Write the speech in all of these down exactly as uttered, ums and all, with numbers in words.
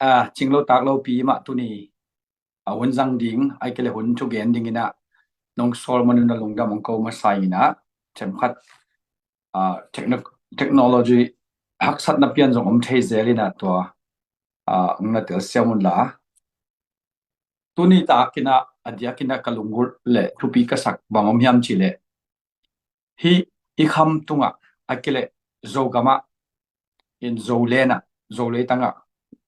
a, cinglo taklo pi mah tuni a hun zang ding, ai kei le hun thugen ding inah nong sawl man un a lungdam hong ko masa inah themkhat, a, techno-, technology haksatna pian zong om thei zel inah tua, a, hong na telsiam un la. Tuni takinah a diakinah ka lunggulh le thupi ka sak bang om hiam cih leh, hih i kham tungah a kileh Zogamah in, Zolenah, Zoleitangah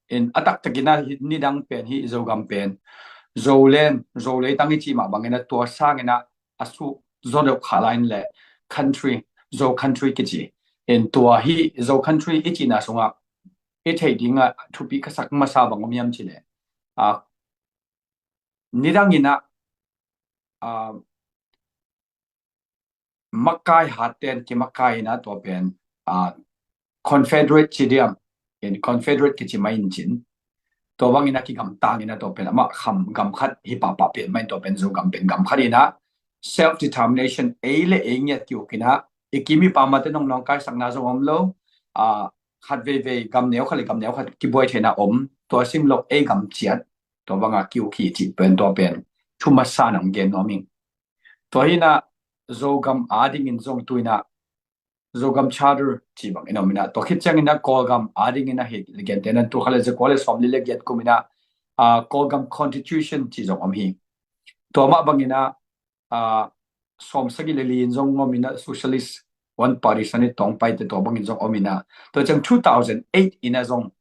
in, a taktakinah hih nidang pen hih Zogam pen Zolen, Zoleitang i cih mah banginah tua sanginah a suk zo deuh kha lai in le country, Zo country kici in, tua hih Zo country i cihna sungah i theih dingah thupi ka sak masa bang om hiam cih leh, a, nidanginah, a, makai hatten kimakai inah tua pen, a, confederate ci diam in, confederate kici mai in cin, tua banginah kigamtang inah tua pen amah kham gam khat hi pahpah pen mai in, tua pen Zogam pen gam khat inah self determination ei le ei ngiat ki-uk inah, i kim i pam mate nong nawngkaisakna zong om lo, a, khat veivei gam neu khat le gam neu khat kibuai theihna om, tua sim lo ei gam ciat tua banga ki-uk hi cih pen tua pen thu masa nong gen nuam ing. Tua hinah Zogam adingin zong tu inah Zogam Charter ci bangin om inah, tua khit cianginah Kawlgam adingin ahi gentehna in tul khat le zakua le sawmli le giat kum inah, a, Kawlgam Constitution ci zong om hi. Tua mah banginah, a, sawmsagih le li in zong om inah Socialist One Party sanit tawng paite tua bangin zong om inah, tua ciang two thousand eight inah zong,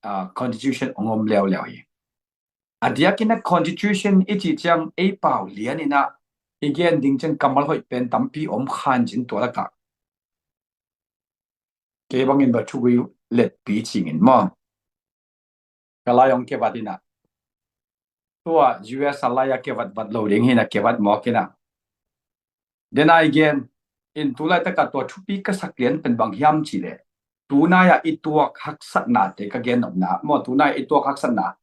a, Constitution hong om leuleu hi. A diakinah Constitution i cih ciang ei pau lian inah i gen ding ciang kammal hoih pen tampi om khan cin, tua lakah kei bangin va thugui letpi cingin maw, ka lai hong kevat inah, tua U S a lai a kevat vat lo ding hinah kevat mawk inah. Dena i gen in, tu laitakah tua thupi ka sak lian pen bang hiam cih leh, tunai-ah i tuak haksatnate ka gen nopna maw, tunai-ah i tuak haksatna,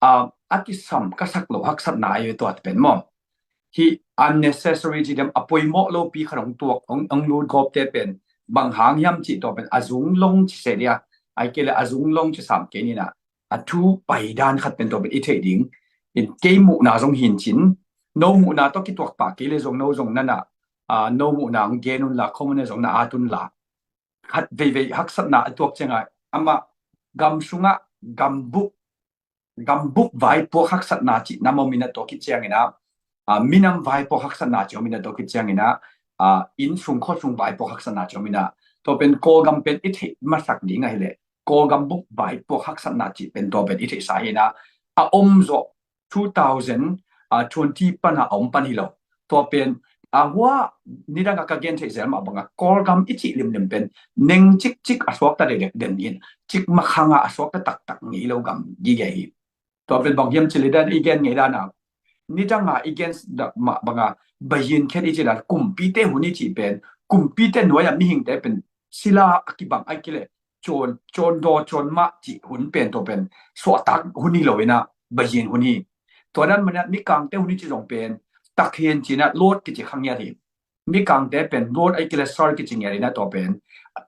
a, a kisam ka sak loh haksatna ahi ve tua pen maw. Hih unnecessary ci diam, a poimawh lopi khat hong tuak, hong, hong lut gawpte pen bang hang hiam cih tua pen a zunglong ci se dia, ai kei le a zunglong ci sam kei ninah, a thu paidan khat pen tua pen i theih ding in, kei muhna zong hin cin, no muhna tawh kituak pah kei le zong no zong nanah, a, no muhna hong gen un la, comment ah zong na at un la. Khat veivei haksatna a tuak ciangah amah gam sungah gambup, gambup vaipuak haksatna cih nam om inah, tua khit cianginah, a, minam vaipuak haksatna cih om inah, tua khit cianginah, a, inn sung khua sung vaipuak haksatna cih om inah, tua pen Kawlgam pen i theih masak ding ahileh Kawlgam bup vaipuak haksatna cih pen tua pen i theihsa hinah, a om zawh two thousand twenty pana a om pan hi lo. Tua pen a hua nidangah ka gen theih zel mah bangah Kawlgam i cih limlim pen neng cikcik a suakta dekdek den in, cik makhanga a suakta taktak ngei lo gam gige hi. Tua pen bang hiam cih leh dan i gen ngei dana, nidanga i gen mah banga bayin khen i cih dan kumpite hun i cih pen, kumpite nuai-ah mihingte pen sila a kibang ai kei leh cawn, cawn daw cawn mah cih hun pen tua pen suahtak hun hi lo inah, bayin hun hi. Tua dan manah mikangte hun i cih zong pen takhen cinah lawt kici kha ngiat hi. Mikangte pen lawt ai kei leh sar kici ngiat inah, tua pen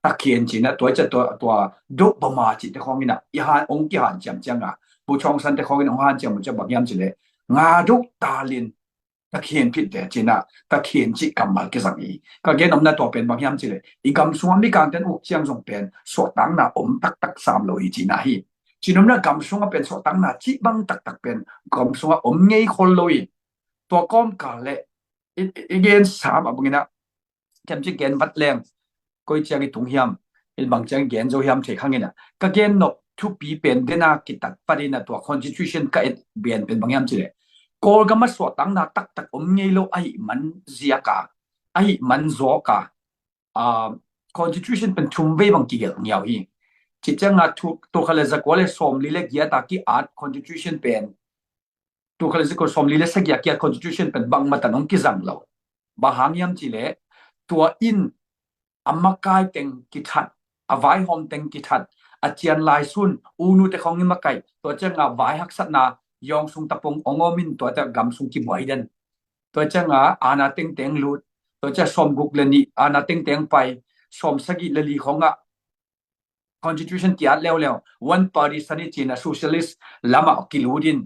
takhen cinah tua i ciah tua, tua doh bama cihte khawng inah i han, hong kihan ciam ciangah, Pu Chawng Sante khawng inah hong han ciam uh ciah bang hiam cih leh nga doh talin takhen phitte cinah takhen cih kammal kizang hi. Ka gen omna tua pen bang hiam cih leh i gam sungah mikangte an uk ciang zong pen suahtakna om taktak sam lo hi cihna hi. Cih omna gam sungah pen suahtakna cih bang taktak pen gam sungah om ngei khol lo hi. Tua kawmkal le i, i, i gen sam a banginah kemcik gen vat leng koi ciang i tung hiam, in bang ciang i gen zo hiam thei kha nginah, ka gen nop thupi pen dena kitat patinah tua constitution ka et bian pen bang hiam cih leh Kawlgam a suahtakna taktak om ngei lo ahih man ziaka, ahih man zawka, a, constitution pen thum vei bang kigelh ngiau hi. Cih cianga tul khat le zakua le sawmli le giata ki-at constitution pen tul khat le zakua sawmli le sagih a ki-at constitution pen bangmah tan hong kizang lo. Bang hang hiam cih leh tua in a makai teng kithat, a vaihawm teng kithat, a cian lai sun unute khawng in makai, tua cianga vai haksatna yawng sung tapong hong om in, tuate gam sung kibuai den. Tua cianga ana tengteng lut, tua cianga sawmguk le nih ana tengteng pai, sawmsagih le li khawngah constitution ki-at leuleu, one party sani cina socialist lamah kilut in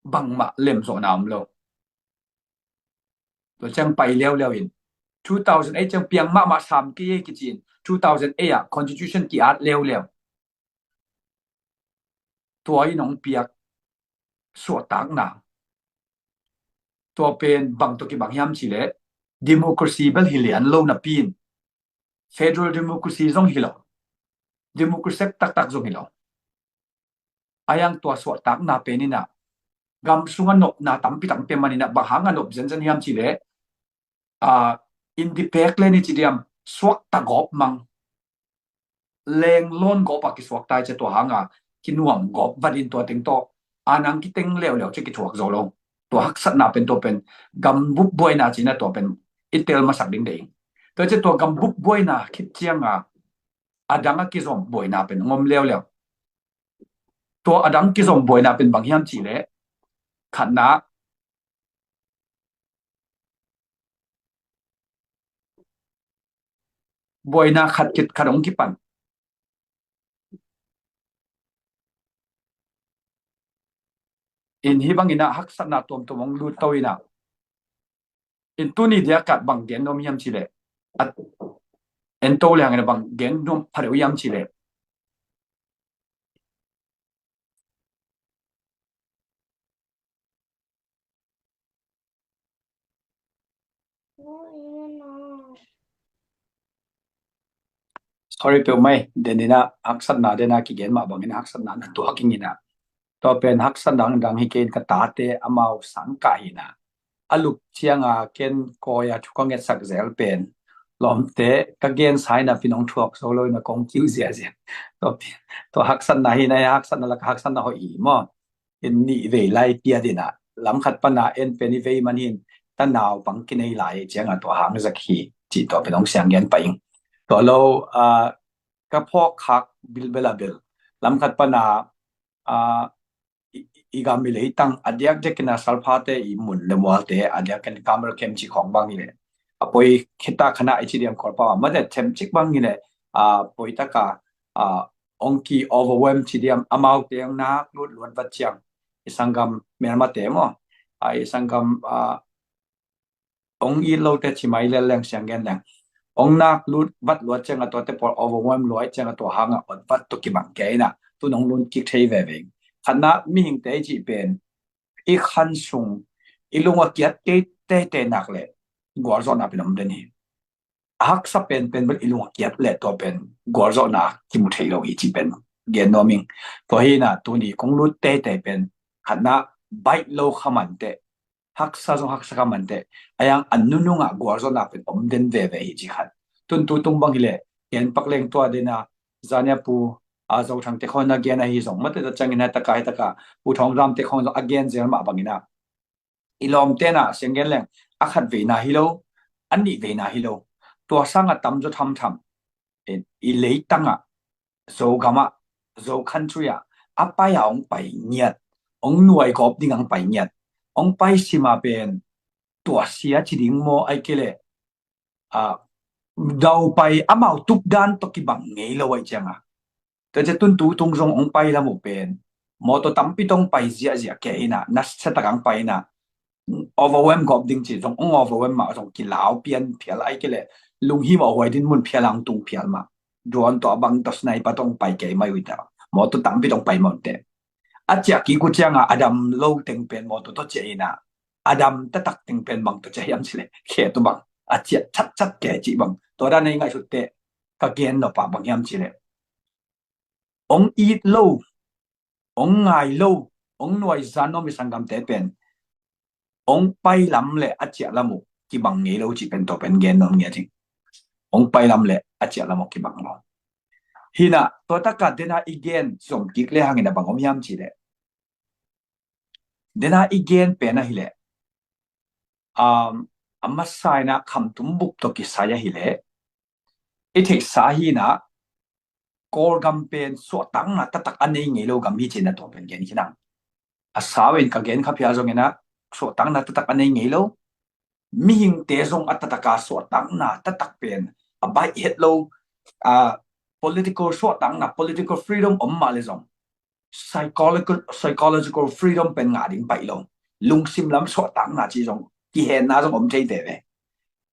bangmah lemzawhna om lo. Tua ciang pai leuleu in two thousand eight ciang piang mahmah sam kei ei kici in two thousand eight ah constitution ki-at leuleu. Tua in hong piak suahtakna, tua pen bang tawh kibang hiam cih leh democracy bel hi lian lo napi in federal democracy zong hi lo, democracy taktak zong hi lo. A yang tua suahtakna pen in ah gam sung a nopna tampi tak pen man in ah bang hang a nop zenzen hiam cih leh, a, indi pek le ni ci diam, suakta gawp mang, leng lawn gawp a kisuakta i ci a, tua hang a kinuam gawp vat in tua teng tawh a nang kiteng leuleu ci a kithuak zo lo. Tua haksatna pen tua pen gambup buaina cina tua pen i tel masak ding deih. Tua ci a tua gambup buaina khit ciang a a dang a kizom buaina pen hong om leuleu. Tua a dang kizom buaina pen bang hiam cih leh, khatna, buaina khat khit khat hong kipan in, hih bangin ah haksatna tuamtuam hong lut to in ah, in tuni dia kat bang gen nuam hiam cih leh, a, en to liang in ah bang gen nuam pha deuh hiam cih leh, sorry peuh mai, den in ah haksatna den a kigen mah bangin haksatna na tuak ing in ah, tua pen haksatna dang hi kei in, ka tate amau sang kah hi in ah, a lup ciang a ken kawi a thu ka ngetsak zel pen lawmte ka gen sa in ah pi nong thuak zo lo in ah kong kiu ziazia. Tua pen, tua haksatna hi in ah, haksatna lak haksatna hoih hi maw. In nih vei lai piat in ah lam khat pan a en pen i vei man hin tanau pang kinei lai ciang a tua hang zak hi cih tua pen hong siang gen pah ing. Tua lo, a, ka phawk khak bilbel a bel lam khat pan a, a, i, i gam i leitang a diakdiak in ah salphate i mun le mualte a diak in Kamal Camp ci khawng bang hi leh, a poi khita khana i ci diam Kawlpau a mate them cik bang hi leh, a, poi taka, a, ong ki overwhelm ci diam, amaute ong nak lut luat vat ciang i sanggam melmate maw, a, i sanggam, a, ong it lote ci mai lel leng siang gen leng, ong nak lut vat luat ciang a tuate pawl overwhelm luat ciang a tua hang a ot vat tawh kibang kei in ah tu nong lun kik thei veve. Khatna mihingte i cih pen i khan sung i lung a kiat kei teitei nak leh gualzawhna pen om den hi. A haksa penpen bel i lung a kiat leh tua pen gualzawhna kimu thei lo hi cih pen gen nuam ing. Tua hi in ah tuni kong lut teitei pen khatna baih lo kha manteh, haksa zong haksa kha manteh, a yang a nunung ah gualzawhna pen om den veve hi cih khat. Tun tu tung bang hi leh gen pak leng tua den a, zania pu, a, Zo Thang te khawng na gen ahi zong mate ta ciangin hai taka hai taka Pu Thawng Ram te khawng zong a gen zel mah bangin ah i lawmte in ah siang gen leng a khat veina hi lo, a nih veina hi lo, tua sang a tamzaw thamtham, e, i leitang ah, Zogam ah, Zo country ah a pai a ong pai ngiat, ong nuai gawp ding a ong pai ngiat, ong pai sim a pen tua sia ci ding maw, ai kei leh, a, daupai amau tup dan tawh kibang ngei lo ai ciang a. Tua ciah tun tu tung zong ong pai lam uh pen mawtaw tampi tawh ong pai ziahziah kei in ah, nasia tak a ong pai in ah, overwhelm gawp ding ci zong ong overwhelm mah zong kilau pian phial ai kei leh lunghimawh huai din mun phial a ong tung phial mah. Drone tawh a bang tawh sniper tawh ong pai kei mai uh hi ta. Mawtaw tampi tawh ong pai mawk teh. A ciah kik uh ciang a a dam lo teng pen mawtaw tawh ciah in ah, a dam taktak teng pen bang tawh ciah hiam ci leh khe tawh bang a ciah chatchat kei cih bang. Tua dan a i ngaihsut teh ka gen nop ah bang hiam ci leh ong it lo, ong ngai lo, ong nuai zan nuam i sanggamte pen ong pai lam leh a ciah lam uh kibang ngei lo cih pen tua pen gen nuam ngiat ing. Ong pai lam leh a ciah lam uh kibang lo. Hi in ah tua tak a den a i gen zom kik le hang in ah bang om hiam ci leh, den a i gen pen ahi leh, um, a masa in ah Khamtum bup tawh kisai ahi leh i theihsa hi in ah Kawlgam pen suahtakna taktak a nei ngei lo gam hi ci in ah tua pen gen khin ang. A sau in ka gen kha phial zong in ah suahtakna taktak a nei ngei lo, mihingte zong a taktak a suahtakna taktak pen a baih het lo, a, political suahtakna, political freedom om mah le zong psychological, psychological freedom pen ngah ding pai lo. Lungsim lam suahtakna ci zong, kihenna zong om thei ve.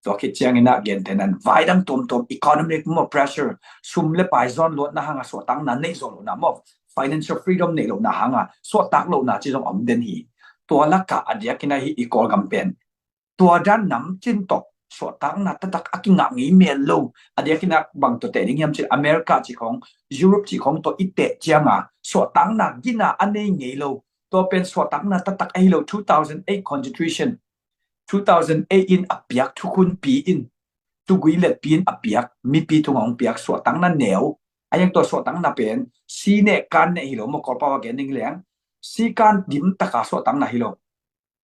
Tua khit ciangin ah gentehna in vaidang tuamtuam, economic maw pressure, sum le pai zawn luatna hanga suahtakna nei zo lohna maw, financial freedom nei lohna hanga suahtak lohna ci zong om den hi. Tua lakah a diakin ah hih i Kawlgam pen tua dan namcin tawh suahtakna taktak a kingah ngei mel lo. A diakin ah bang tawh teh ding hiam cih leh America cih khawng, Europe cih khawng tawh i teh cianga suahtakna gina a nei ngei lo. Tua pen suahtakna taktak ahi lo. Two thousand eight constitution, two thousand eight in a piak, thukhunpi in, thugui letpi in a piak, mipi tungah hong piak suahtakna neu. A yang tua suahtakna pen si neh kan neh hi lo maw, Kawlpau a gen ding leng si kan dim taka suahtakna hi lo.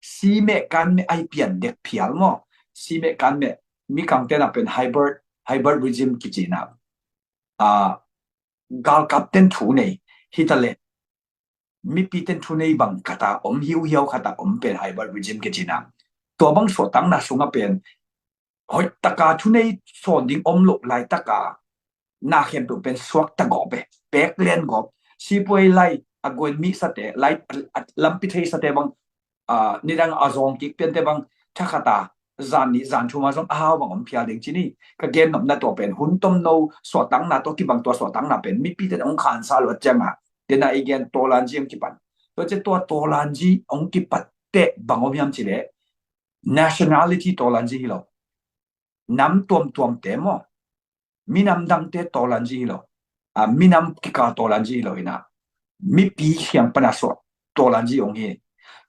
Si meh kan meh ahi pian dek phial maw. Si meh kan meh, mi kangte na pen hybrid, hybrid regime kici na, a, galkap ten thu nei, hi ta le mipi ten thu nei bang khat a om, hiuhiau khat a om pen hybrid regime kici na. Tua bang suahtakna sungah pen hoih taka thu nei sawn ding om loh laitaka na khempeuh pen suakta gawp e, pek len gawp. Sipuai lai a guan mi sate, lai a, a lampi thei sate bang, a, nidang a zawng kik piante bang thakhata zan nih zan thuma zong a hau bang om phial ding ci ni. Ka gen nopna tua pen hun tomno suahtakna tua kibang, tua suahtakna pen mipi ten hong khansa luat cianga dena i gen tawlanji hong kipan. Tua cia tua tawlanji hong kipat teh bang om hiam ci leh nationality tawlanji hi lo. Nam tuamtuamte maw, minam dangte tawlanji hi lo. A, minam kikal tawlanji hi lo hi na, mipi khiang pana suah tawlanji hong hi.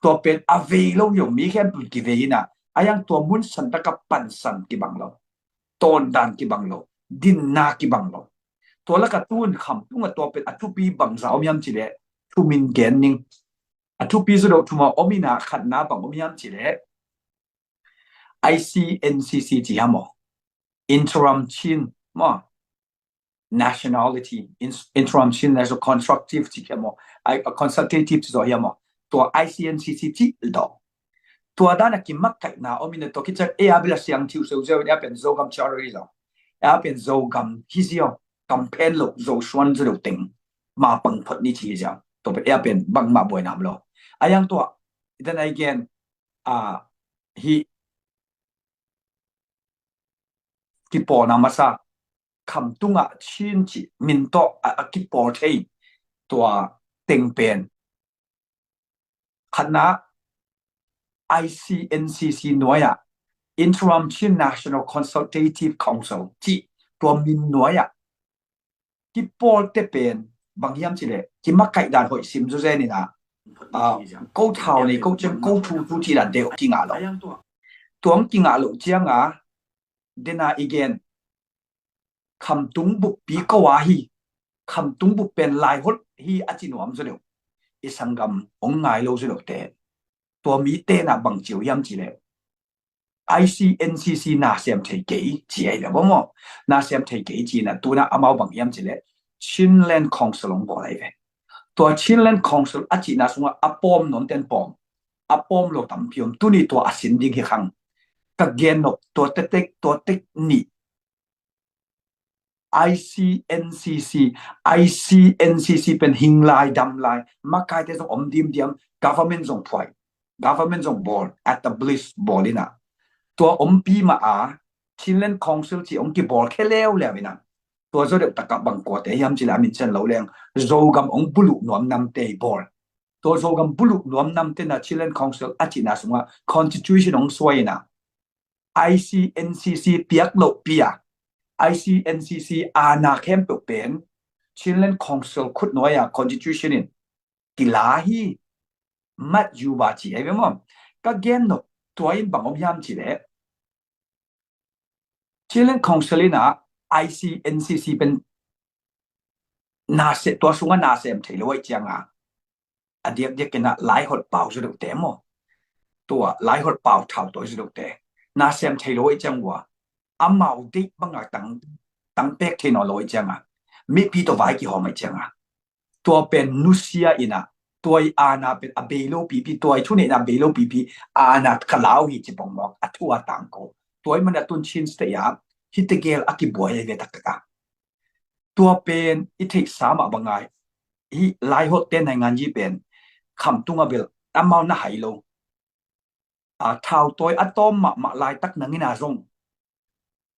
Tua pen a vei lo hi hong, mi khempeuh kivei hi na. A yang tua mun santaka pansan kibang lo, tawndan kibang lo, dinna kibang lo. Tua laka tun Khamtung a tua pen a thupi bangza om hiam ci leh thumin gen ning. A thupi zu deuh thuma om hi na, khatna bang om hiam ci leh I C N C C ci hiam aw, Interim Chin maw, Nationality, in-, Interim Chin National Constructive ci hiam aw, ai, a consultative ci zaw hiam aw, tua I C N C C ci daw. Tua dana kimakaihna om hi na, tua kicak e a bila siang thiu seu zeu in e a pen Zogam charity zaw, e a pen Zogam hi ziau, kam phen lo, Zo suan zu deuh teng ma pang phot ni ci hi ziau. Tua pen e a pen bangmah buaina om lo. A yang tua, then again, a, hi kipawlna masa Khamtungah Chin ci min tawh a, a kipawl thei tua teng pen. Khatna I C N C C nuai-ah Interim Chin National Consultative Council ci tua min nuai-ah kipawlte pen bang hiam ci leh kimakaih dan hoih sim zu zen in ah, ah, ko thau nei ko ciang ko thu thu ci dan deuh kingah lo. Tuang kingah lo cianga dena i gen Khamtung buppi ko a hi, Khamtung bup pen Laiholh hi a ci nuam zu deuh. I sanggam hong ngai lo zu deuh te. Tua mi tena bang ciu hiam ci leh I C N C C na sem thei kei ci ai ve maw. Na sem thei kei ci na tuna amau bang hiam ci leh Chinland Council hong bawl ai ve. Tua Chinland Council a cihna sungah a pawm nuam ten pawm, a pawm lo tampi om. Tuni tua a sin ding hi khang. Ka gen nop tua tetek, tua tek nih I C N C C, I C N C C pen hing lai dam lai, makaite zong om dimdiam, government zong phuai, government zong bawl, establish bawl ina. Tua ompi ma a Chinland Council ci hong kibawl khe leuleu ina. Tua zo deuh takah bang kuate hiam ci la min cen lo leng Zogam hong buluh nuam namte i bawl. Tua Zogam buluh nuam namte na Chinland Council a cihna sungah constitution hong suai ina. I C N C C piak loh pi a, I C N C C aana khempeuh pen Chinland Council khut nuai a constitution in kila hi, mat yu ba ci ai ve maw. Ka gen nop tua in bang om hiam ci leh Chinland Council ina I C N C C pen na se tua sunga na sem thei lo ai cianga a diakdiak ina Laiholh pau zu deuh te maw. Tua Laiholh pau thau tua zu deuh te na sem thei lo ai ciang ua amau deih banga tang, tang pek thei nawn lo ai cianga mipi tua vai kihawm ai cianga tua pen nusia ina tua i aana pen a bei lo pipi, tua i thuneihna a bei lo pipi, aana ka lau hi ci pongmawk a thu a tangko. Tua i mana tun Chin State a hi tegel a kibuai ai ve taktak a. Tua pen i theihsa mah banga hih Laiholhte nainganzi pen khamtung a bel amau na hai lo. A, thautawi a tawm mahmah laitak nangina zong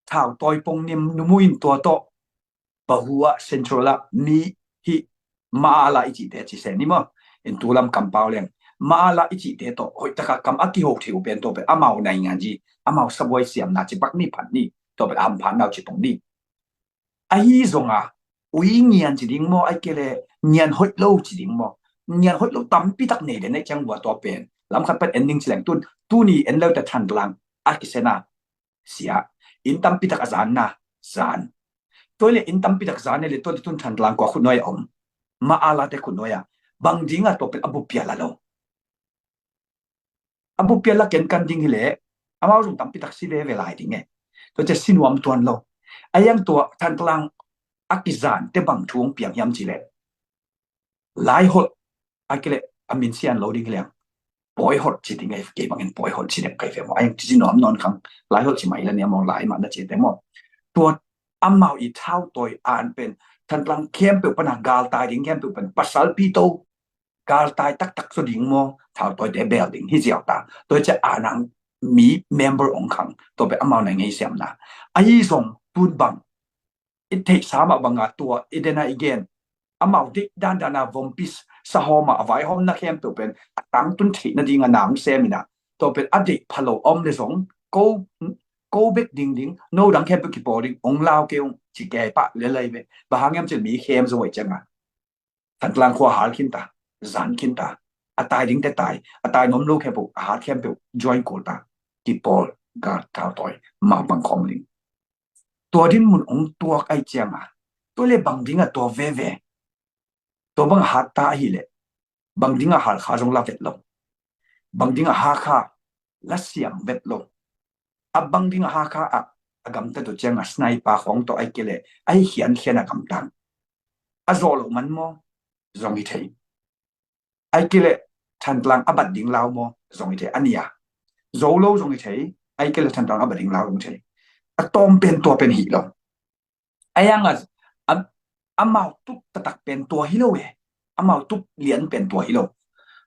thautawi pong nim numuin tua tawh Pahua Central ah mi hih Maala i cihte ci se ni maw? In tulam kampau leng Maala i cihte tawh hoihtaka kam a kiho thei uh pen tua pen amau nainganzi, amau sabuai siamna ci pak ni phat ni, tua pen a hamphatna uh ci pong ni. Ahi zonga ui ngian ci ding maw, ai kei le ngian hoih lo ci ding maw? Ngian hoih lo tampi tak nei den aih ciang vua tua pen lam khat pan en ding ci leng tun, tuni en lo ta Thantlang a kisena sia, inn tampi tak a zanna zan. Tua le inn tampi tak zan le tua le tun Thantlang kua khutnuai a om, Maala te khutnuai a bang dinga tua pen a bupial a lo. A bupial la ken kan ding hi le amau zong tampi tak si veve lai ding e. Tua cia si nuam tuan lo. A yang tua Thantlang a kizan te bang thu ong piang hiam ci le Laiholh a kile a min sian lo ding hi leng Pawiholh ci ding e, kei bangin Pawiholh ci ding kai fe maw? A yang ci nuam nawn khang Laiholh ci mai la nia maw, lai mah na ci te maw? Tua amau i thautawi an pen Thantlang khempeuh pana galtai ding khempeuh pen pasal pito galtai taktak zaw ding maw, thautawite bel ding hi ziau ta. Tua cia a nang mi member ong khang tua pen amau nai ngei siamna. Ahi zong tun bang i theihsa mah banga tua i dena i gen amau deih dandana vompis sahawma a vaihawmna khempeuh pen a tangtun theih nadinga nang seminah tua pen a deih phalo om le zong ko ko bek ding ding, no dang khempeuh kipawl ding, ong lau kei ung ci kei pah le lai ve. Bang hang hiam cin mi khem zo wai cianga Thantlang khua hal khinta, zan khinta, a tai dingte tai, a tai nuam lo khempeuh, a hat khempeuh join kulta, kipawl, gal thautawi mah bang khawm ding. Tua din mun ong tuak ai cianga tua le bang dinga tua veve. Tua bang a hat ta ahi le bang dinga hal kha zong la vet lo. Bang dinga ha kha la siam vet lo. A bang dinga ha kha a a gamta tu cianga sniper khawng tawh ai kile ai khian khian a gamtang. A zawh lo man maw? Zong hi thei. Ai kile Thantlang a bat ding lau maw? Zong hi thei. A nia zo lo zong hi thei. Ai kile Thantlang a bat ding lau zong hi thei. A tawm pen tua pen hi lo. A yang a amau tup taktak pen tua hi lo e. Amau tup lian pen tua hi lo.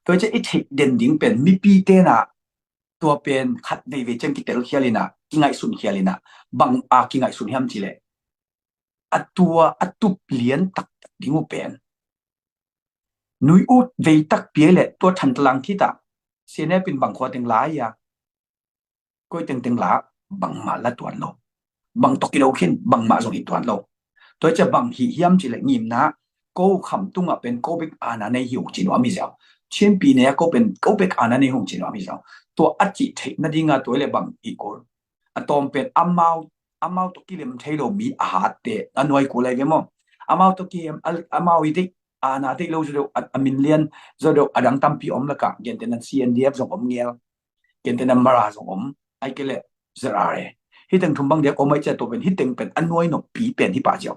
Tua cia i theih den ding pen mipi tena tua pen khat veivei ciang kitel khialina, kingaihsun khialina, bang a kingaihsun hiam cile a tua a tup lian taktak ding uh pen nui ut vei takpi le tua Thantlang khita sianepin bang khua teng lai a koi tengteng la bangmah la tuan lo. Bang tawh kilo khin bangmah zong hi tuan lo. Tua cia bang hi hiam cile ngimna ko kham tungah pen ko bek ana nei hi hong ci nuam hi ziau. Chinpi ne a ko pen ko bek ana nei hong ci nuam hi ziau. Tua a cih theih nadinga tua le bang hi kul. A tawm pen amau amau tawh kilem thei lo mi a hatte a nuai kul lai ve maw? Amau tawh kihem amau i deih ana deih lo zaw deuh a min lian zaw deuh a dang tampi om laka gentena C N D F zong om ngel. Gentena Mara zong om ai kile Z R A. Hiteng thum bang diak om ai cia tua pen hiteng pen a nuai noppi pen hi pah ziau.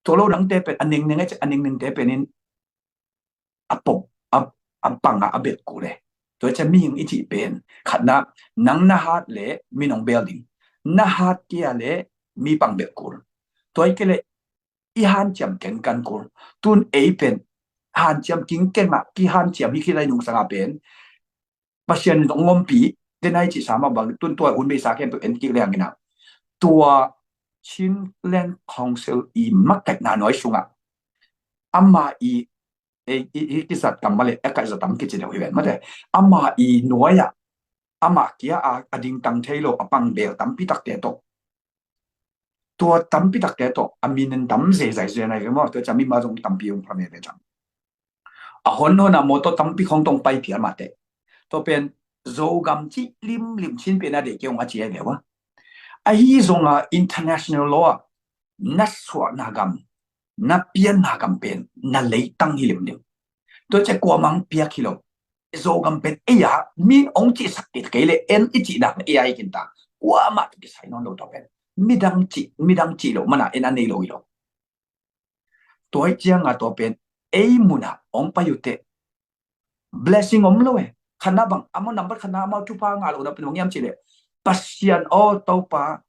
Tua lo dangte pen a nengneng ai cia a nengnengte pen in a pop a panga a bel kul e. Tua cia mihing i cih pen khatna nang na hat le mi nong bel ding. Na hat kia le mi pang bel kul. Tua ai kile i hanciam kengkan kul. Tun ei pen hanciam kingkengah kihanciam hi khilai nungsanga pen Pasian in hong ompih te nai cih sama bang tun tua hun beisa khempeuh en kik liangina tua Chinland Council i makaihna nuai sungah ama i i kizat kam male a kaihzat tam kici deuh hi ven mate ama i nuai ah ama kia a dingtang thei lo a pang bel tampi takte tawh tua tampi takte tawh a min in tam zeizai zia nai ve maw? Tua cia mi ma zong tampi hong pha veve tam. A hon hon a mawtaw tampi khong tong pai phial mahte. Tua pen Zogam cih limlim Chin pen a deih kei hong a ci ai ve ua. Ahi zonga international law ah na suahna gam na pianna gam pen na leitang hi limlim. Tua cia kuamang piak hi lo. Zogam pen ei a min ong cihsak kei le en i cih dak ei a i kinta kuamah tu kisai nawn lo tua pen midang cih midang cih lo mana en a nei lo hi lo. Tua i cianga tua pen ei muna ong pai ute blessing om lo e. Khana bang amau nambat khana amau thupha ngah lo na pen bang hiam cih le Pasian aw Topa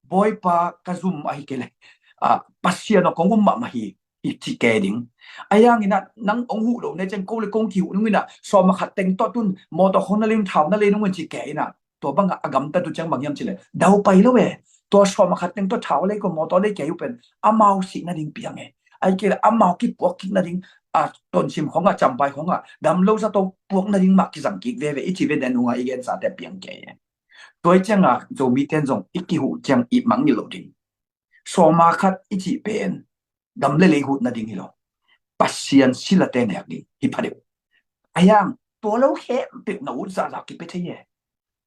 Bawipa ka zum ahi kei le ah, Pasian aw kong um mahmah hi, i ci ke ding. A yang ina nang ong huh lo ne ceng ko le kong ki huh nung ina sawm a khat teng tawh tun mawtaw khong na lei nung thau na lei nung ci ke ina tua bang a gamta tu ceng bang hiam ci le dau pai lo e. Tua sawm a khat teng tawh thau lei ko mawtaw lei ke uh pen amau sih na ding piang e. Ai ke le amau ki puak kik na ding a tonsim khong a champai khong a dam lo sa to puak na ding mah kizang kik veve i ci ve den unga i gen sa te piang ke e. Tua i ceng a Zomi ten zong i ki huh ceng i mang ni lo ding. Sawm a khat i cih pen dam le lei huh na ding hi lo. Pasian sila te nek ding hi pha deuh. A yang tua lo khempeuh na ut zahzah kipe thei e.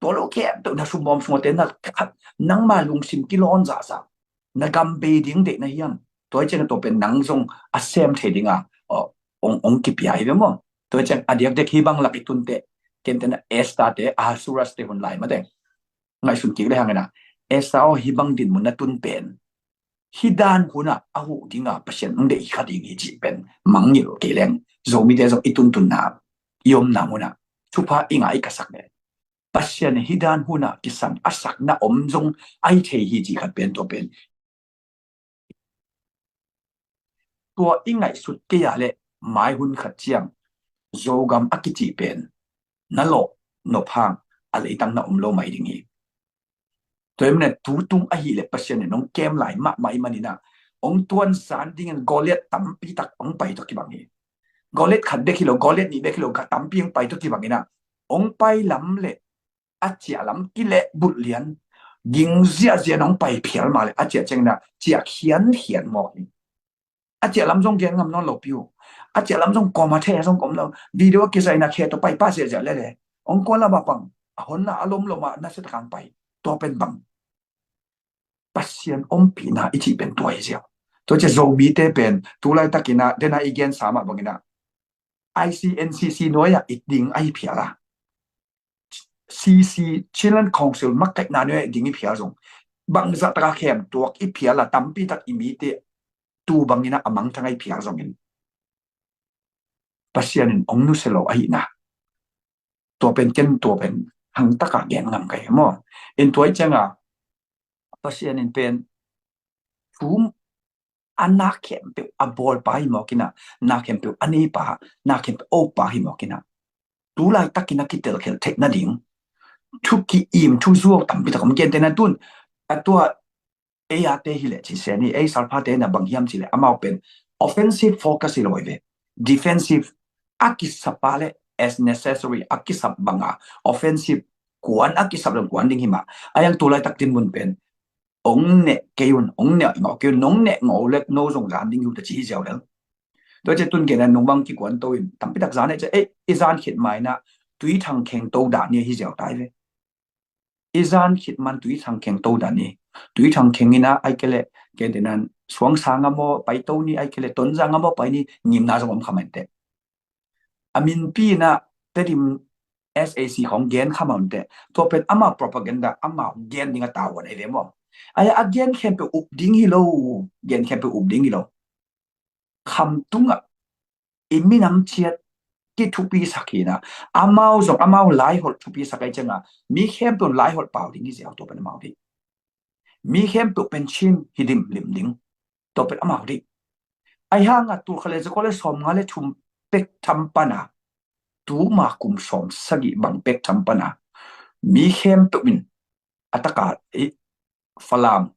Tua lo khempeuh na sumawm sungate na khat nangma lungsim kilawn zahzah na gam bei ding deih na hiam? Tua i ceng a tua pen nang zong a sem thei ding a ong, ong kipia hi ve maw? Tua i ceng a diakdiak hi bang lak i tun te ken te na Esther te Ahasuerus te hun lai mate ngaihsun kik le hang ina Esther aw hi bang din mun na tun pen hi dan huna a huh dinga Pasian ong deih kha ding hi cih pen mangngilh kei leng Zomi te zong i tuntunna i omna huna thupha i ngah i ka sak le Pasian hi dan huna kisam a sakna om zong ai thei hi cih khat pen tua pen tua i ngaihsut kei a le mai hun khat ciang Zogam a kici pen na lawh nop hang a leitang na om lo mai ding hi. Tua hi manin tu tung ahih leh Pasian in hong kem lai mahmah i manin ah hong tuanzan dingin Goliath tampi tak hong pai tawh kibang hi. Goliath khat bek hi lo, Goliath nih bek hi lo, ka tampi hong pai tawh kibang in ah hong pai lam le a ciah lam kileh bulh lian ging ziahziah in hong pai phial mah le a ciah ciangin ah ciah khiankhian mawk hi. A ciah lam zong gen ngam nawn lo piu. A ciah lam zong kawm a thei a zong kawm lo. Video a kizaina khe tawh pai pa ziahziah lele. Ong kuan lam a pang a honna a lom lom a nasia takang pai. Tua pen bang Pasian ompihna i cih pen tua hi ziau. Tua cia Zomite pen tu laitakin ah dena i gensa mah bangin ah I C N C C nuai ah i ding ahi phial a C C Chinland Council makaihna nuai ah i ding i phial zong bangzah taka khem tuak i phial a tampi tak i mite tu bangin ah a mangthang ahi phial zongin Pasian in ong nusia lo ahihna tua pen ken tua pen hangtaka gen ngam ka hi maw? In tua i cianga Pasian in pen thu a na khempeuh a bawlpa hi mawk in ah na khempeuh a neipa na khempeuh opa hi mawk in ah tu laitakin a kitelkhelh theih nading thu ki-im thu zuau tampi tak om. Gente na tun a tua ei ate hi leh ci se ni ei salphate na bang hiam ci leh amau pen offensive focus hi lo hi ve. Defensive a kisap a le as necessary a kisap banga offensive kuan a kisap lo kuan ding hi mah. A yang tu laitak tin mun pen ong neh kei un, ong neh ngawh kei un, nong neh ngawh le no zong zan ding hi uh ta ci hi ziau lel. Tua cia tun gen a nung bang kikuan to in tampi tak zan eh cia ei i zan khit mai na tui thang kheng to dah ni hi ziau tai ve. I zan khit man tui thang kheng to dah ni. Tui thang kheng ina ai kele gen te nan suang sang a maw pai to ni ai kele ton zang a maw pai ni ngimna zong om kha man te. A minpi ina Tedim S A C khong gen kha man te. Tua pen amau propaganda amau gen ding a tavuan ei ve maw? Ai a gen khempeuh up ding hi lo. Gen khempeuh up ding hi lo. Khamtungah i minam ciat kithupi sak hi na amau zong amau laiholh thupi sak ai cianga mi khempeuh laiholh pau ding hi ziau tua pen amau ding. Mi khempeuh pen Chin hi dim lim ding tua pen amau ding. Ai hanga tulkha le zakua le sawm nga le thum pek tham pana tuma kum sawm sagih bang pek tham pana mi khempeuh in a taka i Falam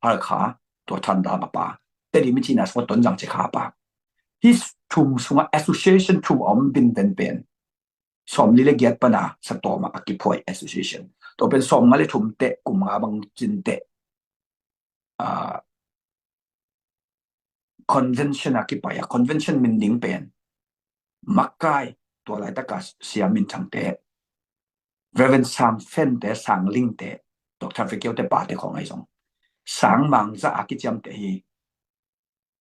Halkha tua Thanda mapa Tedim i cina sunga Tonzang Cikha pa hi thum sunga association thum a om binven pen sawmli le giat pana Satawma a kiphuai association tua pen sawm nga le thum te kum nga bang cin te convention a kipai a convention min ding pen makai tua laitaka sia min thangte Reverend Sang Fen te Sang Ling te Doctor Fekeu te pa te khong ai zong Sang Mang za a kiciam te hi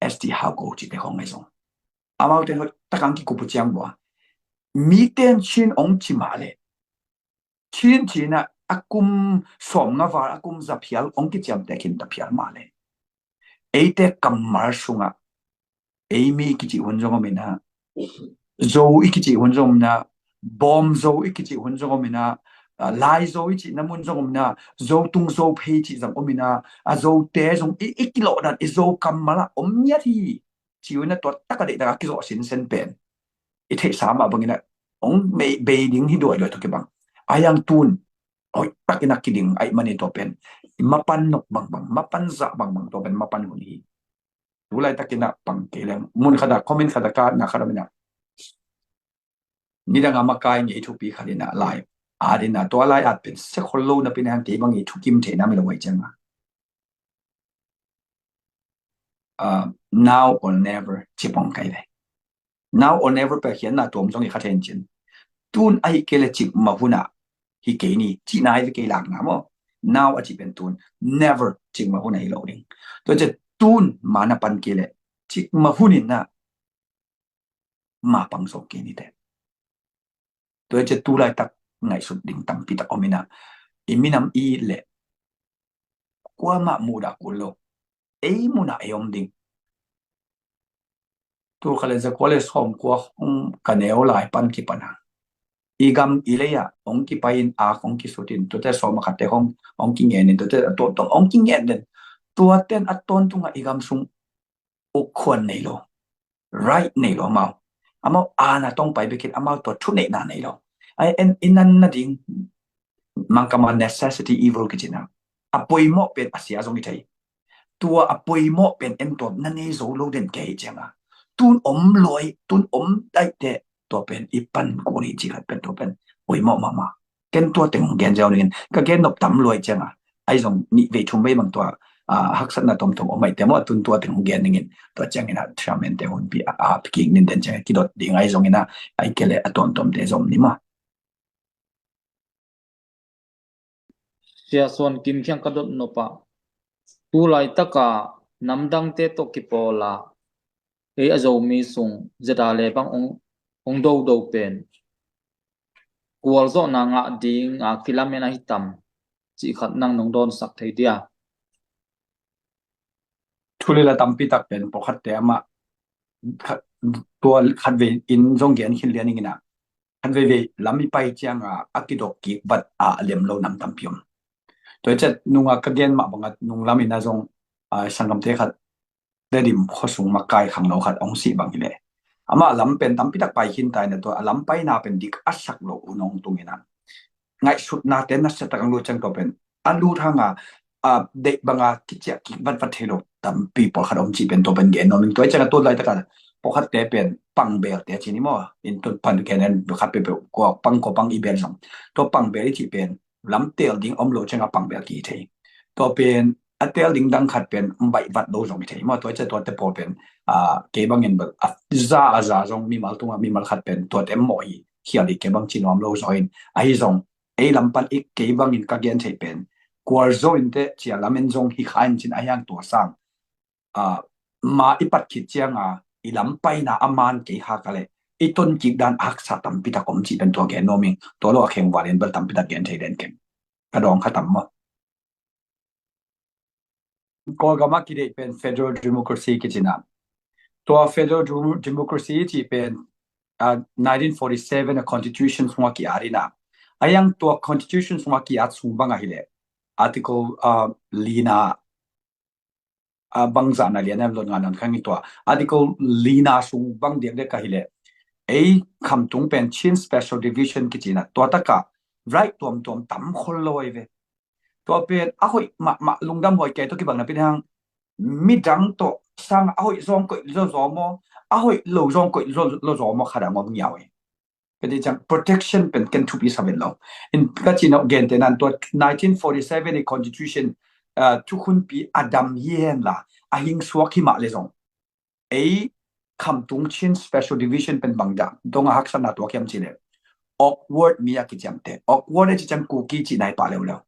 S T Hau Ko ci te khong ai zong amau te takang kikupu ciang bua mi ten Chin ong ci ma le Chin Chin a a kum sawm nga val a kum za phial ong kiciam te khin ta phial ma le eite kammal sunga ei mi kici hun zong om ina Zo i kici hun zong om ina Bawm Zo i kici hun zong om ina a, Laizo i cihna mun zong om ina, Zotung Zophei cih zong om ina, a Zote zong i, i kilawh dan i Zo kammal ah om ngiat hi. Ci uh ina tua tak a deihtak a kizawh sinsen pen i theihsa mah bang ina hong bei ding hi duaiduai tawh kibang. A yang tun hoih tak ina kiding ahih manin tua pen mapan nok bangbang, mapan zah bangbang tua pen mapan hun hi. Tu laitak ina pang kei leng mun khat ah, comment khat ah ka na khat om ina, nidang a makai ngei thupi khat ina lai at ina, tua lai at pen sia khol lo napi ina hang kei bang i thukim theihna mi lo wai ciang a, ah, now or never ci pong kai ve. Now or never pen khiatna tuam zong i kha thei in cin. Tun ahih kei leh cikmah hun ah hi kei ni cihna hi ve kei lakna maw. Now a cih pen tun, never cikmah hun ah hi lo ding. Tua ciang tun ma na pan kei leh cikmah hun in na ma pang zo kei ni teh. Tua ciang tu laitak ngaihsut ding tampi tak om ina, i minam i leh kuamah mudah kul lo, ei mun ah ei om ding. Tul khat leh zakua leh sawmkua hong ka neu lai pan kipan a, i gam i lei ah hong kipai in, ak hong kisut in, tuate sawm a khatte hong, hong kingen in, tuate a tuamtuam hong kingen den. Tuaten a tawntung ah i gam sung uk khuan nei lo, right nei lo amau. Amau aana tawh pai bekin amau tua thuneihna nei lo. Ai en i nan nading Mangkama necessity evil kici na. A poimawh pen a sia zong i thei. Tua a poimawh pen en tua na nei zo lo den kei ciang a, tun om luai, tun om daih teh tua pen i pan kul hi ci khat pen tua pen poimawh mahmah. Ken tua teng hong gen ziau ning in, ka gen nop tam luai ciang a, ai zong nih vei thum vei bang tua, a, haksatna tuamtuam om ai te maw, tun tua teng hong gen ning in, tua ciang ina thrament te hunpi a, a, kik nin den ciang a kidot ding ai zong ina, ai kei leh a tuamtuam te zom ni maw. Sia Suan Kim kiang ka dot nop a, tu laitak a namdangte tawh kipawl a, ei a Zomi sung ZRA le bang hong, hong dodo pen gualzawhna ngah ding a kilamen ahi tam cih khat nang nong dawnsak thei dia? Thu leh la tampi tak pen pawlkhatte amah khat, tua khatvei in zong gen khin lian ing ina, khatveivei lam i pai ciang a, a kidok kik vat a lem lo nam tampi om. Tua ciang nung a ka gen mah bang a nung lam ina zong, a, sanggamte khat Tedim khuasung makai khangno khat hong sih bang hi leh, amah lam pen tampi tak pai khin ta ina, tua a lam paina pen dik a sak lo hun hong tung ina, ngaihsutnate nasia tak ang lut ciang tua pen a lut hang a, a, deih bang a kiciah kik vatvat thei lo tampi pawlkhat om cih pen tua pen gen nuam ing. Tua i ciang a tu laitak a pawlkhatte pen pangbel te ci ni maw, in tun pan gen en khat peuhpeuh kua pang kua pang i bel zong, tua pangbel i cih pen lam teel ding om lo ciang a pangbel ki thei. Tua pen a teel ding dang khat pen baih vat lo zong i thei maw. Tua i ciang tuate pawl pen, a, kei bangin bel a za a za zong mimal tung a mimal khat pen tuate mawh hi khial hi kei bang ci nuam lo zaw in, ahi zong ei lam pan i kei bangin ka gen theih pen, kual zo in teh cia lam in zong hi kha in cin, ahi hang tua sang, a, ma i pat khit ciang a i lam paina a man kei kha ka leh i ton kik dan a haksa tampi tak om cih pen tua gen nuam ing. Tua lo a kheng val in bel tampi tak gen thei den keng. Ka dawng kha tam maw? Kawlgam a kideih pen federal democracy kici na. Tua federal demo-, democracy cih pen, a, nineteen forty-seven a constitution sungah ki-at ina. A yang tua constitution sungah ki-at sung bang ahi leh, article, a, lina, a, bangzah na lian em lot nga nan khang i tua article lina sung bang diakdiak ahi leh, ei khamtung pen Chin Special Division kici na, tua tak a right tuamtuam tam khol lo ahi ve. Tua pen a hoih mahmah, lungdam huai kei tawh kibang napi hang midang tawh sang a hoih zong koih lo zaw maw, a hoih lo zong koih lo, lo zaw maw, khat a ngawm ngiau hi. Ka ti ciang protection pen ken thupi sa vet lo. In ka ci nawh, gente nan tua nineteen forty-seven i constitution, ah, thukhunpi a dam hi hen la, a hing suak hi mah le zong, ei khamtung Chin Special Division pen bang dah dong a haksatna tuak hiam cih leh, awkward mi a kiciamteh. Awkward a ci ciang Kuki cihna hi pah leuleu.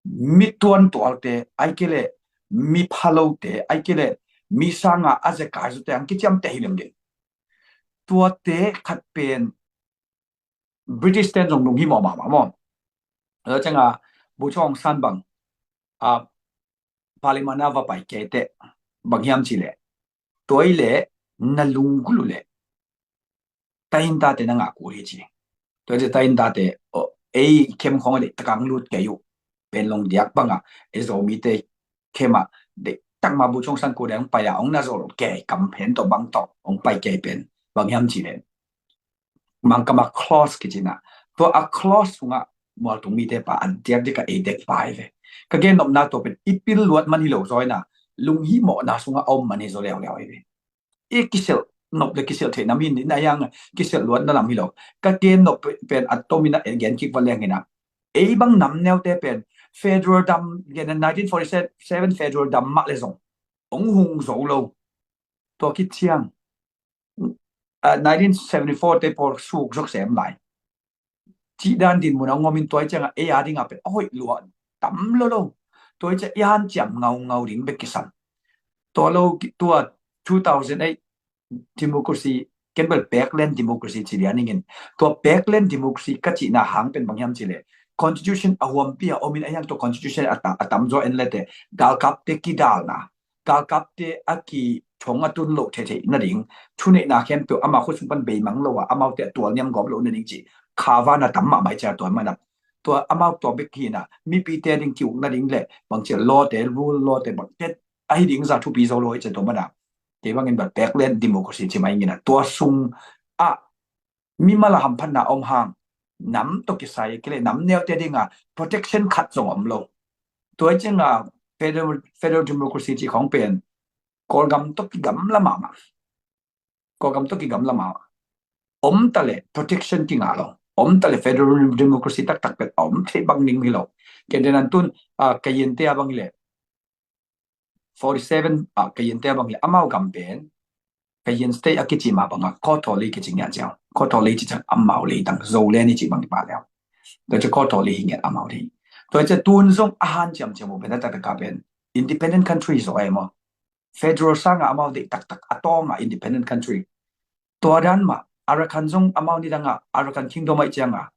Mi tuantualte, ahih kei leh mi phalote, ahih kei leh mi sanga a zekai zawte ang kiciamteh hi lem ding. Tuate khat pen British ten zong nung hi mawh mahmah maw. Tua ciang a Bogyoke Aung San bang, a, Parliament a va pai kei teh bang hiam cih leh, tua i leh na lunggulh uh leh taintate na ngah kul hi ci. Tua i leh taintate, oh, ei khem khong a deih takang lut kei uh. Pen long diak banga ei Zomite khem a deih tak ma bu chong san ku deng pai a ong na zol kei kam phen to bang to ong pai kei pen bang hiam ci len. Mangkama clause kicina. Tua a clause sunga mualtung mite pa an tiak dika ei dek pai ve. Ka gen nopna tua pen ipil luat man hi lo zoina lunghi mawhna sunga om man hi zo leuleu hi ve. I kisel nop le kisel theih nam hin na yang kisel luat na lam hi lo. Ka gen nop pen a tomina gen kik va leng hina. Ei bang nam neute pen federal dam gen nineteen forty-seven federal dam mah le zong ong hung zo lo. Tua kiciang uh, nineteen seventy-four te pawl suk zok sem lai. Cih dan din muna ngomin tuai cianga ei a dinga pen a hoih lua tam lo lo. Tuai cia i han ciam ngau ngau ding bek kisam. Tua lo tua two thousand eight democracy ken bel backland democracy ci lian ingin. Tua backland democracy ka cihna hang pen bang hiam ci le constitution a huampi a omin a hiang tua constitution a tam zo en lete galkapte kidalna galkapte a ki thong a tun loh theithei nading thuneihna khempeuh ama khut sung pan beimang lo a amaute a tual niam gawp loh nading ci khavana tam mahmai cia tua mana tua amau tua bek hina mipite ding kiuk nading le bangcia lawte rul lawte bangte ahi ding za thupi zo lo i cia tua mana kei bangin bel backland democracy ci mai ngina tua sung a mimala hamphatna om hang nam to kisai kile nam neute dinga protection khat zong om lo. Tua i cianga federal, federal democracy ci khong pen Kawlgam to kigam lama ma. Kawlgam to kigam lama ma. Om tale protection kinga lo. Om tale federal democracy taktak pen om thei bang ning hi lo. Ken denan tun uh, ka yente a bang le forty-seven a ka yente a bang le amau gam pen ka yen state a kici ma banga kawtawli kici ngia ciang kawtawli ci ciang amau lei dang zo le ni ci bang pa leo. Tua ci kawtawli hi ngiat amau lei. Tua ci tun zong a han ciam ciam u pen a taktak a pen independent country zo ai maw. Federal sanga amau deih taktak a tawnga independent country. Tua dan mah Arakan zong amau nidanga Arakan Kingdom ai cianga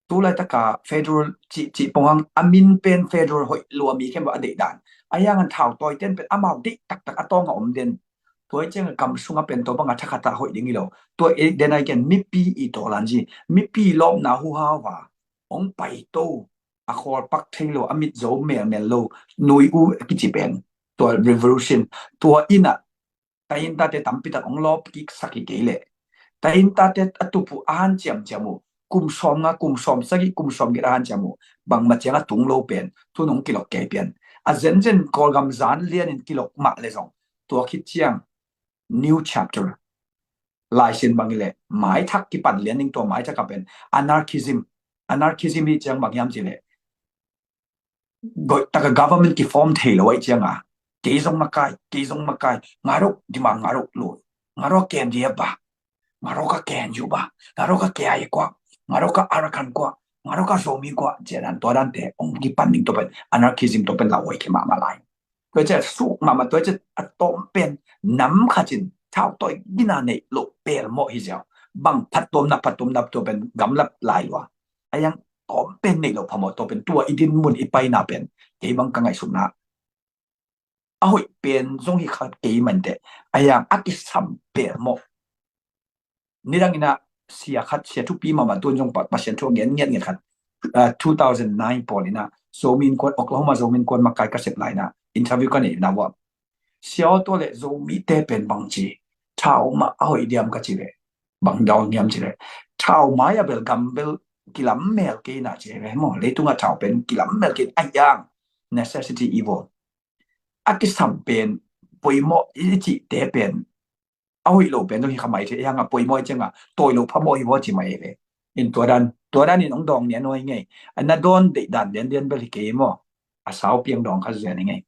tulaitaka federal cih cih ponghang a min pen federal hoih lua mi khem a deih dan a yangan thau tawi ten pen amau deih taktak a tawnga om den. Tua i cianga kam sunga pen tua banga thakhata hoih ding hi lo. Tua i den ai ken mipi i tawlan ci mipi lawmna huhauva ong pai to a khawlpak thei lo a mit zo melmel lo nui u kici pen tua revolution tua ina taintate tampitak ong lawp kik sak hi kei leh taintate a tupu a han ciamciam uh kum sawm nga kum sawm sagih kum sawm git a han ciam uh bangma ciang a tung lo pen tun ong kilok kei pian a zenzen Kawlgam zan lianin kilok mah le zong tua khit ciang new chapter laisin bang i le maithak kipan lian ning tua maithak a pen anarchism anarchism hi ciang bang hiam ci le goih taka government ki form thei lo ai cianga kei zong makai kei zong makai ngarok dima ngarok lo ngarok ken dia ba ngarok a ken ju ba ngarok a ke ai kwa ngarok a Arakan kwa ngarok a Zomi kwa cianan tua dan te ong kipan ning to pen anarchism to pen la oi ke ma ma lai. Tua cia suk mahmah tua cia a tawm pen nam khatin thau tawi gina neih loh pel mawh hi ziau bang phattuamna phattuamna tua pen gamlap lai lua a yang tawm pen neih loh phamawh tua pen tua i din mun i paina pen kei bang ka ngaihsutna a hoih pen zong hi khat kei mante a yang a kisam pel mawh nidang ina sia khat sia thupi mahmah tuan zong Pasian thu a ngen ngiat ngiat khat two thousand nine pawl ina Zomi Innkuan Oklahoma Zomi Innkuan makai ka sep lai ina interview ka nei ina vua sia aw tua le Zomite pen bang ci thau mah a hoih diam ka ci le bang dawl ngiam ci le thau mai a bel gam bel kilam mel kei na ci le maw leitunga thau pen kilam mel kei a yang necessity evil a kisam pen poimawh i cihte pen a hoih lo pen zong hi khamai thei hanga poimawh i cianga tawi lo phamawh hi vaw ci mai ve. In tua dan tua dan in ong dawng nia nuai ngei a na dawn deih dan lian lian bel hi kei maw a sau piang dawng kha zia ni ngei.